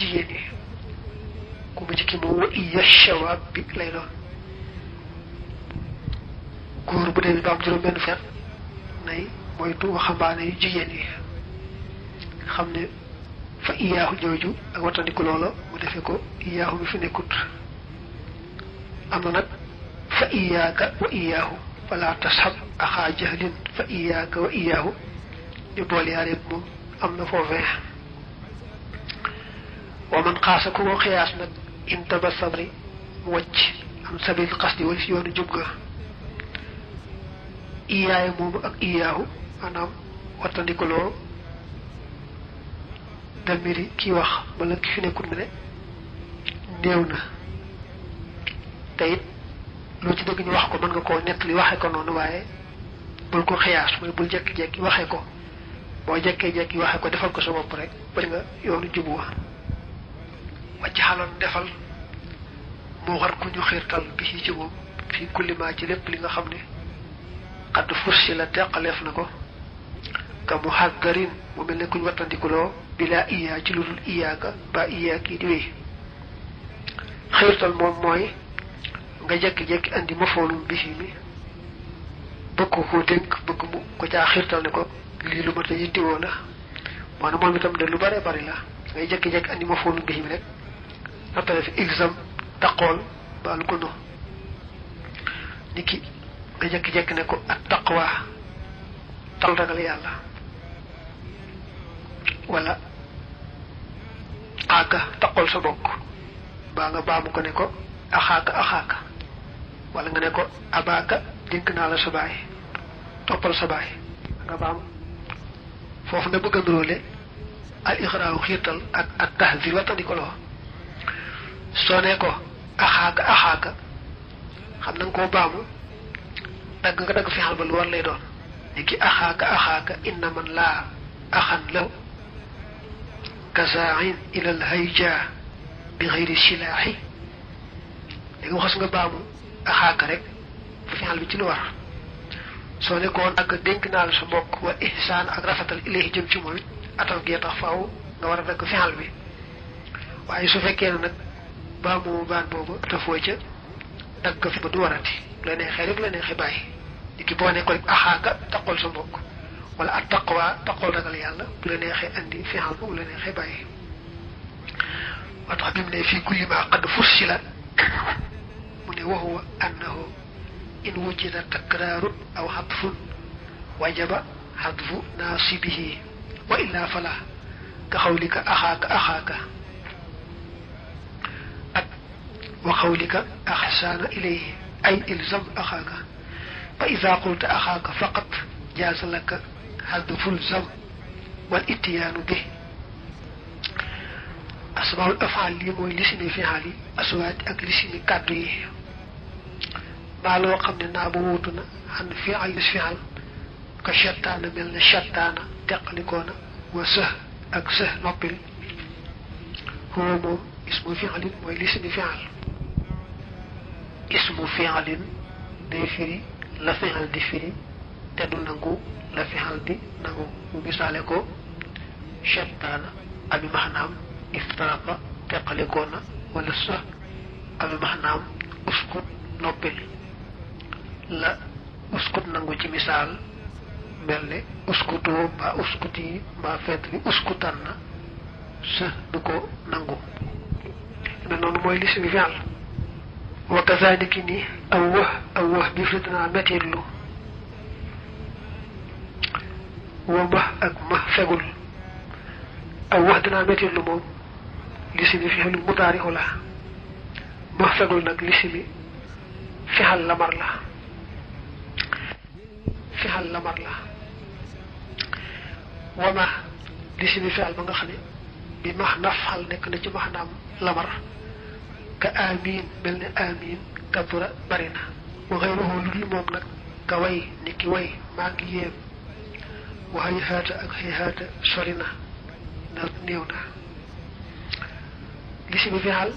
jigéen ñi ku mu jikki moom wa iya shawab bi lay doon góor bu dee bi ba am juróom benn fet nay moytu waxambaane yu jigéen yi xam ne fa iyaahu jooju ak wattandiku loola mu defe ko iyaahu mi fi nekkut am na nag fa iyaaka wa iyaahu fala tashab axaa jahlin fa iyaaka wa iyaahu ñu boole yaar yëpp moom am na foofee wa man xaasa ku ko xiyaas nag intaba sabri mu wàcc am sabil xasdi wala si yoonu jub ga iyaayu moomu ak iyaahu maanaam wattandikuloo damiri kii wax wala ki fi nekkul mu ne néew na te it loo ci dëgg ñu wax ko mën nga koo nettali waxe ko noonu waaye bul ko xiyaas mooy bul jekki-jekki waxe ko boo jekkee-jekki waxe ko defal ko sa bopp rek bari nga yoonu jubu wa wàcc xaloon defal moo war ku ñu xiirtal bi ci moom fii kullimaa ci lépp li nga xam ne xadd fursi la teqaleef na ko ka mu xaddarin mu mel ne kuñ wattandikuloo bilaa iyaa ci lu dul iyaaka ba iyaa kii di wéy xiirtal moom mooy nga jekki-jekki andi mafoolum bi mi bëgg ko dénk bëgg mu ko caa xiirtal ne ko lii lu ma ta yittewoo la maanaam moom itam de lu bare bari la ngay jekki-jekki andi mafoolum bi mi rek nattale fi exam taqool ba lu ko no ni ki nga jekki-jekki ne ko ak taqwa tal ragal yàlla wala xaaka taqool sa bokk baa nga baamu ko ne ko axaaka wala nga ne ko abaaka dénk naa la sa baay toppal sa baay nga baam foofu nga bëgg a nduróole al ixraaw xiirtal ak ak tahzir wattandi ko loo soo ne ko axaaka xam na nga koo baamu dagg nga dagg fi xal ba lu war lay doon ni ki axaaka inna man laa axan law kasaain ilal hayja bi xëyri silaaxi léegi waxas nga baamu axaaka rek fi xal bi ci lu war soo ne ko dagg dénk naa la sa mbokk wa ihsaan ak rafetal ilayhi jëm ci moom it atal gee tax faaw nga war a dagg fi xal bi waaye su fekkee ne nag baamu baat boobu dafoo ca dagg fi ba du warati la neexee rek la neexee bàyyi di ki boo ne ko rek axaaka taqool sa mbokk wala ak taqwa taqool ragal yàlla bu la neexee andi fi xal ba bu la neexee bàyyi moo tax bi mu ne fii kulli ma qad fussila mu ne wa huwa annahu in wujida takraarun aw xadfun wajaba xadfu naasibihi wa illa fala ka xawlika axaaka ak wa xawlika axsaana ilayhi ay ilzam axaaka fa ida qulta axaaka faqat jaasa laka xadful zam wal ittiyaanu bi asmaul afaal lii mooy lisimi fiaal yi aswaati ak lisimi kàddu yi maa loo xam ne naa ba wuutu na xan fial lis fial ka shattaana mel ne shattaana teqalikoona wa sëh ak sëh noppil huwa moom ismu fialin mooy lisimi fial ismu fialin day firi la fial di firi te du nangu la fial di nangu mu misaale ko shattaana abi maxnaam iftaraqa teqalikoona wala sëh abi maxnaam uskut noppil la uskut nangu ci misaal mel ne uskutoo mbaa uskuti mbaa fent bi uskutan na sa du ko nangu mel noonu mooy li si fi'al wa kazaliki ni aw wax bi fi dinaa metitlu wa ma ak ma fegul aw wax dinaa metitlu moom li si fi'al mutaari'u la ma fegul nag li si fi'al lamar la fi'al lamar la wama li si fi'al ba nga xam ne bi max nafxal nekk na ci maxnaam lamar ka amin mel ne amin kabura bari na wa xayruhu lu dul moom nag ka way ni ki way maa ngi yéem wa hayhaata ak hayhaata sori na na néew na li si fi'al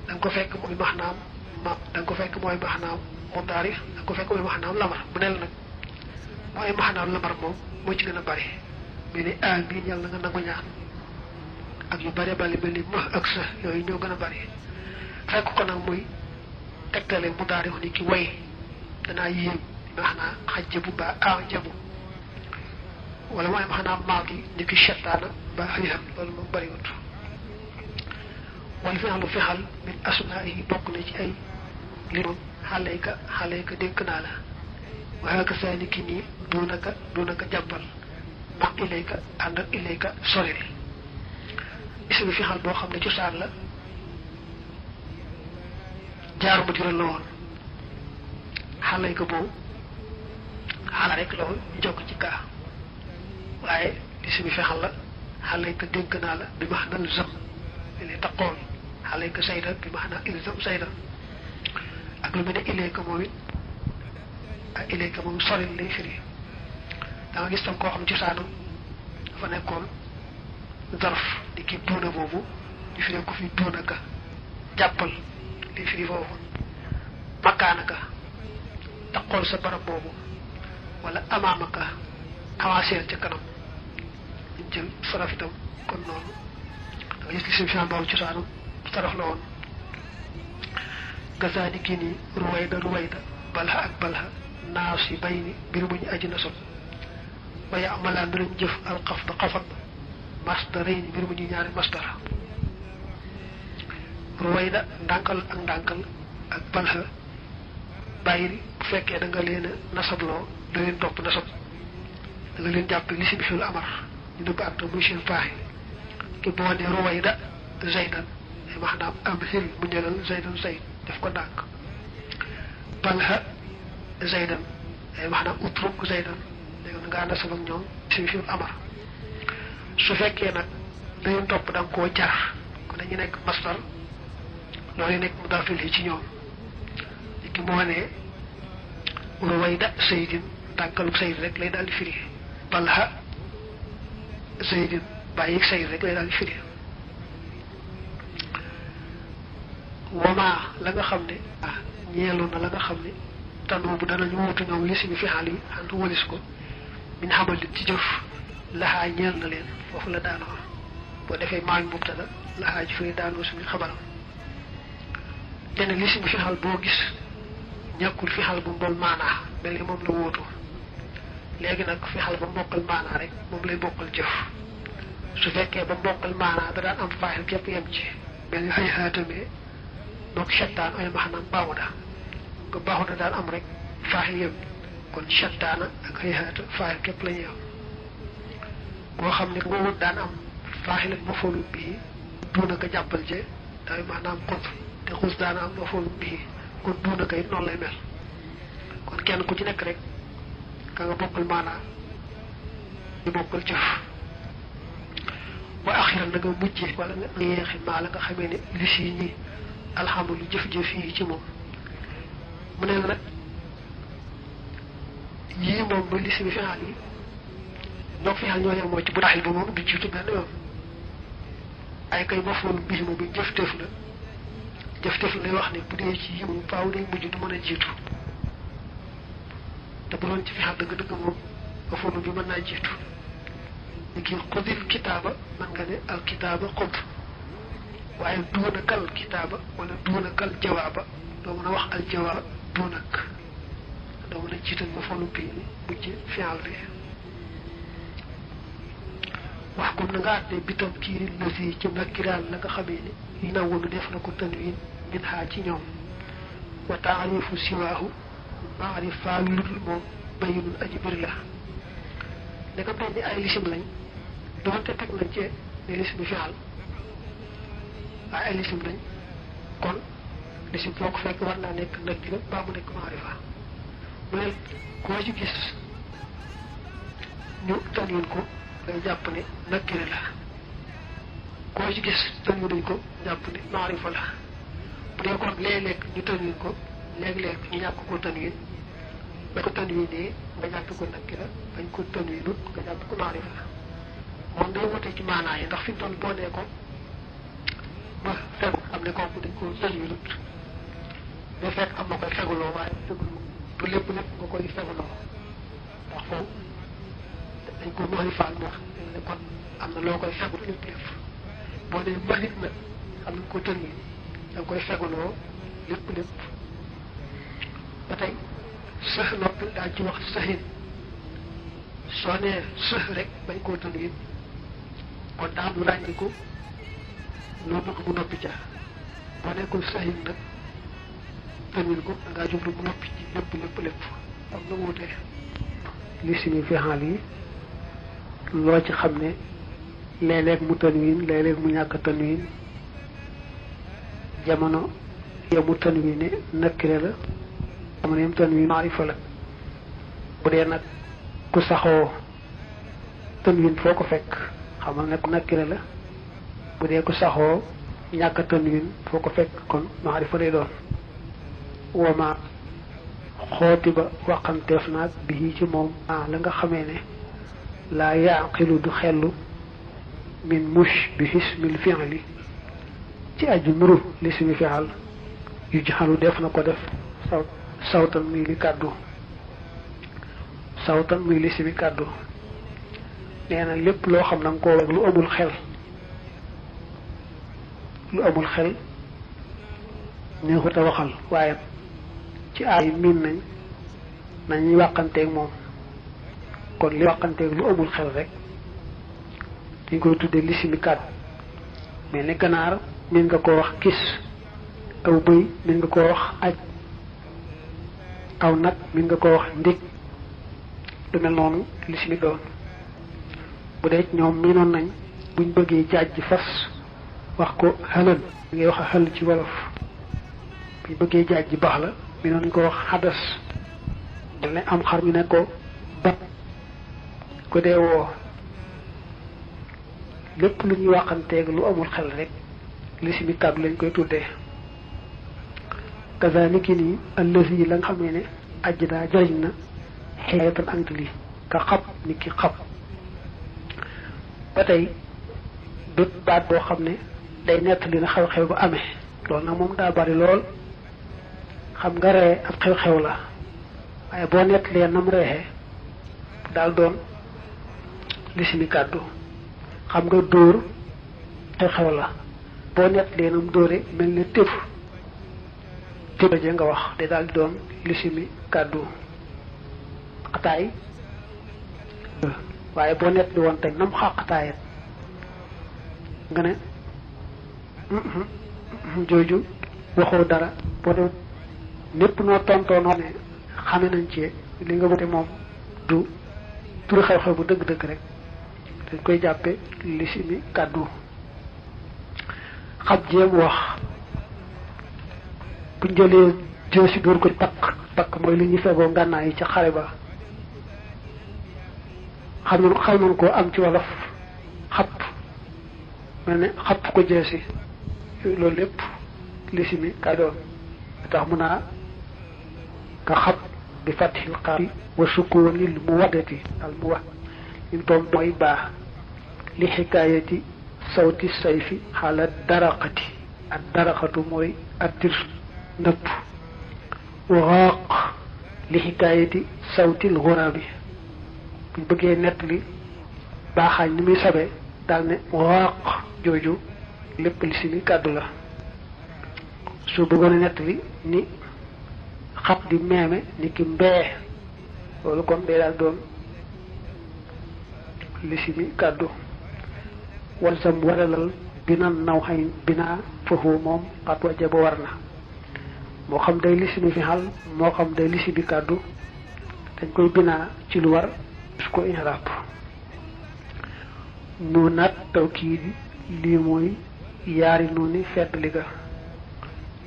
da nga ko fekk mooy maxnaam ma da nga ko fekk mooy maxnaam mudaari da nga ko fekk mooy maxnaam lamar bu ne la nag mooy maxnaam lamar moom moo ci gën a bari mais ne amin yàlla nga nangu ñaan ak yu bari bari mel ni ma ak sa yooyu ñoo gën a bari fekk ko nag muy tegtale mu daari ni ki way danaa yéem maanaam xajjabu ba ajabu wala mooy maanaam maadi ni ki shataana ba xëyam loolu moom bariwut wala fi'lu fexal min asmaa'ihi bokk na ci ay limam xalayka dénk naa la waaye ka saa ni ki nii duunaka jàppal ma ilayka ànd ak ilayka soril ismu fexal boo xam ne cosaan la jaaru ma jural la woon xalayka boobu xala rek la woon ñu jokk ci kaa waaye ismu fexal la xalayka dénk naa la bi max nal zam li taqool xalayka sayda bi max na ilzam sayda ak lu mel ne ilayka moom it ak ilayka moom soril lay firi da nga gis tam koo xam cosaanam dafa nekkoon zarf di ki duuna boobu ñu firee ko fi duuna ka jàppal li firi foofu makkaanaka taqool sa barab boobu wala amaamaka avancé ca kanam ñu jël saraf itam kon noonu da nga gis li seen boobu cosaanam saraf la woon gazaani kii nii ruwayda balha ak balha naas yi bay ni mbir mu ñu aji na sol waaye amalaan dinañ jëf alxaf da xafat masdar yi mbir mu ñu ñaari masdar ruwayda ndànkal ak balha bàyyi bu fekkee da nga leen a nasabloo da leen topp nasab da nga leen jàpp li si bi fil amar ñu nëbb ak muy seen faaxi ki boo ne ruwayda zaydan ay maanaam am xil mu ñëlal zaydan zayd def ko ndànk balha zaydan ay maanaam utruk zaydan léegi nga nasab ak ñoom si bi fil amar su fekkee nag da leen topp da nga koo jar kon dañu nekk masdar loolu nekk mu daafil yi ci ñoom ki moo ne ruwayda saydin tànkalub sayd rek lay daal di firi balha saydin bàyyi sayd rek lay daal di firi wama la nga xam ne ñeelu na la nga xam ne tanoo bu danañu wutu ñoom li si bi fi xaal yi xantu walis ko min xamal li ci jëf laxaa ñeel na leen foofu la daanoo boo defee maañ mubtada laxaa ji fay daanoo suñu xabaram dene li si bi fi xaal boo gis ñàkkul fi xal bu mbool maanaa mel ni moom la wóotu léegi nag fi xal ba mbokkal maanaa rek moom lay bokkal jëf su fekkee ba mbokkal maanaa da daan am faaxil képp yem ci mel ni xëy xaatamee donc chattaan ay maanaam baaxuda nga baaxuda daan am rek faaxil yem kon chattaana ak xëy xaata faaxil képp la ñuy am boo xam ne nga wut daan am faaxil ak mafoolu bii duuna ko jàppal je day maanaam xus te xus daan am mafoolu bii kon duuna kay noonu lay mel kon kenn ku ci nekk rek ka nga bokkal maanaa ñu bokkal jëf wa axiran da nga mujje wala nga yeexi maa la nga xamee ne li si ñi alhamdu jëf-jëf yi ci moom mu ne la nag yii moom ba lisi bi fexaal yi ñoo fexaal ñoo yem mooy ci bu daxil ba moom du jiitu benn yoon ay kay mafoolu bii moom bi jëf-teef la jëf-teef lay wax ne bu dee ci yi moom faaw day mujj du mën a jiitu te bu doon ci fexaal dëgg-dëgg moom mafoolu bi mën naa jiitu ni kii xudil kitaaba man nga ne al kitaaba xud waaye duuna kal kitaaba wala duuna kal jawaaba doo mën a wax al jawaab duunak doo mën a jiital mafoolu bi mujj fexaal bi wax comme na nga àttee bitam kii la si ci nakkiraan la nga xamee ne yi na wonu def na ko tanwin min xaa ci ñoom wa taarifu siwaahu maarif faa ludul moom bayinul aji bëri la ne nga mel ni ay lisim lañ doonte teg nañ ci ne lisim bi fi'al waaye ay lisim lañ kon lisim foo ko fekk war naa nekk nakkira baa mu nekk maarifa mu ne koo ci gis ñu tanwin ko ngay jàpp ne nakkira la koo ci gis tanwin dañ ko jàpp ne maarifa la bu dee kon léeg-léeg ñu tanwin ko léeg-léeg ñu ñàkk ko tanwin bañ ko tanwinee nga jàpp ko nakkira bañ ko tanwinut nga jàpp ko maarifa moom day wute ci maanaa yi ndax fi mu toll boo nee ko ba fegu xam ne kooku dañ ko tanwinut day fekk am na koy feguloo waaye feguloo du lépp lépp nga koy feguloo ndax foofu dañ ko maarifaal moo xam ne kon am na loo koy fegul lépp lépp boo dee mbalit nag xam nañ ko tën yi da nga koy fegaloo lépp ba tey sëx noppi daal ci wax sëxin soo nee sëx rek bañ koo tën yi kon daa am lu ràññiku loo bëgg mu noppi ca boo ne ko sëxin nag tënil ko da ngaa jublu mu noppi ci lépp am na wuute li simi fexaal yi loo ci xam ne léeg-léeg mu tanwin léeg-léeg mu ñàkk tanwin jamono ya mu tanwine nakkire la jamono yam tanwin maarifa la bu dee nag ku saxoo tanwin foo ko fekk xamal ne nakkire la bu dee ku saxoo ñàkk tanwin foo ko fekk kon maarifa lay doon wama xooti ba waxanteef naag bi ci moom la nga xamee ne laa yaaqilu du xellu min mushbihi ismil fi'li ci aju nuru lismi fi'al yu jaxalu def na ko def sawtan muy li kàddu sawtan muy lismi kàddu nee na lépp loo xam na nga koo weg lu amul xel neexut a waxal waaye ci aay miin nañuy wàqanteeg moom kon li wàqanteeg lu amul xel rek dañ koy tuddee lisimi kàddu mais ne ganaar min nga ko wax kis aw bëy min nga ko wax aj aw nag min nga ko wax ndig lu mel noonu lisimi doon bu dee ñoom miinoon nañ buñ bëggee jaaj ji fas wax ko xalal mi ngay wax a xal ci wolof buñ bëggee jaaj ji baax la miinoon nañ ko wax xadas dal ne am xar ñu ne ko bat ko dee woo lépp lu ñuy waxanteeg lu amul xel rek lisimi kàddu lañ koy tuddee kazaliki nii allazi yi la nga xamee ne ajj daa jariñ na xeetan ak li ka xab ni ki xab ba tey du baat boo xam ne day nettali na xew-xew ba amee loolu nag moom daa bari lool xam nga ree ab xew-xew la waaye boo nettalee nam reexee daal doon lisimi kàddu xam nga dóor xew-xew la boo nettalee nam dóore mel ne tëf ja nga wax de daal di doon lisimi kàddu xataay waaye boo nettali woon tey nam xaqataayet nga ne jooju waxoo dara boo dem népp noo tontoo noo ne xame nañ ci li nga wute moom du turu xew-xew bu dëgg-dëgg rek dañ koy jàppe lisimi kàddu xab jéem wax buñ jëlee joosi dóor ko takk mooy li ñuy fegoo ngànnaay yi ca xare ba xam nañ ko am ci wolof xapp mel ne xapp ko jeesi loolu lépp lisimi kàddoon tax mun naa nga xab bi fathil xaafi wa sukoonil mu waddati al mu wax im toom mooy baax li xikaayati sawti sayfi xaala daraqati ak daraqatu mooy attir ndëpp waxaaq li xikaayati sawtil xuraabi buñ bëggee nettali baaxaañ ni muy sabee daal ne waxaaq jooju lépp lisimi kàddu la su bëggoon a nettali ni xat di meeme ni ki mbee loolu kon day daal doon lisimi kàddu walsam waralal binan naw xayn binaa foofu moom xat waje ba war na moo xam day lisimi fi xal moo xam day lisimi kàddu dañ koy binaa ci lu war su ko inrab nu naat taw kii lii mooy yaari noonu fedd li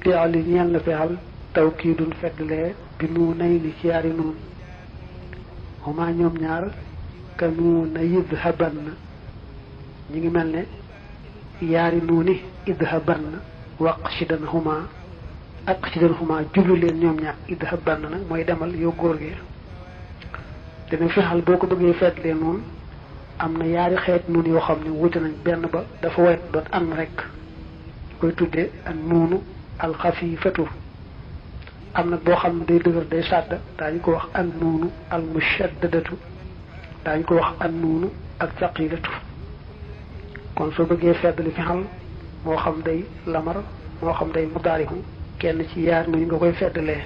ga li ñeel na fi xal taw kii dun feddlee bi nu nay ni ci yaari noonu huma ñoom ñaar ka nu na yidhaban na ñi ngi mel ne yaari nuuni idhaban na waqsidan huma ak sidan huma jublu leen ñoom ñaar idhaban na nag mooy demal yow góor gi dana fexal boo ko bëggee feetlee noonu am na yaari xeet nuun yoo xam ne wute nañ benn ba dafa wet doon an rek koy tuddee an nuunu alxafifatu am nag boo xam ne day dëgër day sàdd daañu ko wax an nuunu al mushaddadatu daañu ko wax an nuunu ak saqilatu kon soo bëggee feddali fi'al moo xam day lamar moo xam day mudaarihu kenn ci yaar ñooñu nga koy feddalee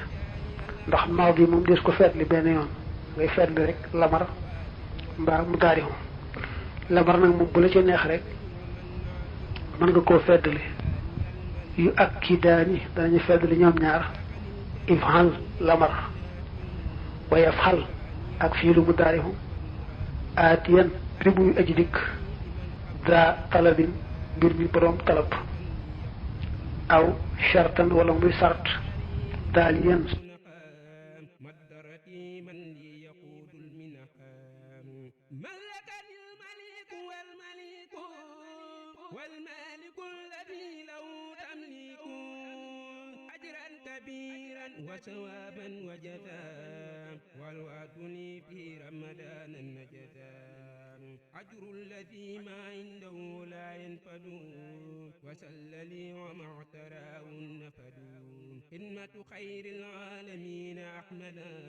ndax maadi moom des ko feddali benn yoon ngay feddali rek lamar mbaa mudaarihu lamar nag moom bu la ci neex rek mën nga koo feddali yu akkidaani danañu feddali ñoom ñaar if'al lamar wa yaf'al ak fiilu mudaarihu aatiyan ri muy aji dikk daa talabin mbir mi boroom talab aw shartan wala muy sart daaliyan وثوابا وجزاء والوعدني في رمضان النجزاء أجر الذي ما عنده لا ينفد وسل لي وما اعتراه النفد خدمة خير العالمين أحمدا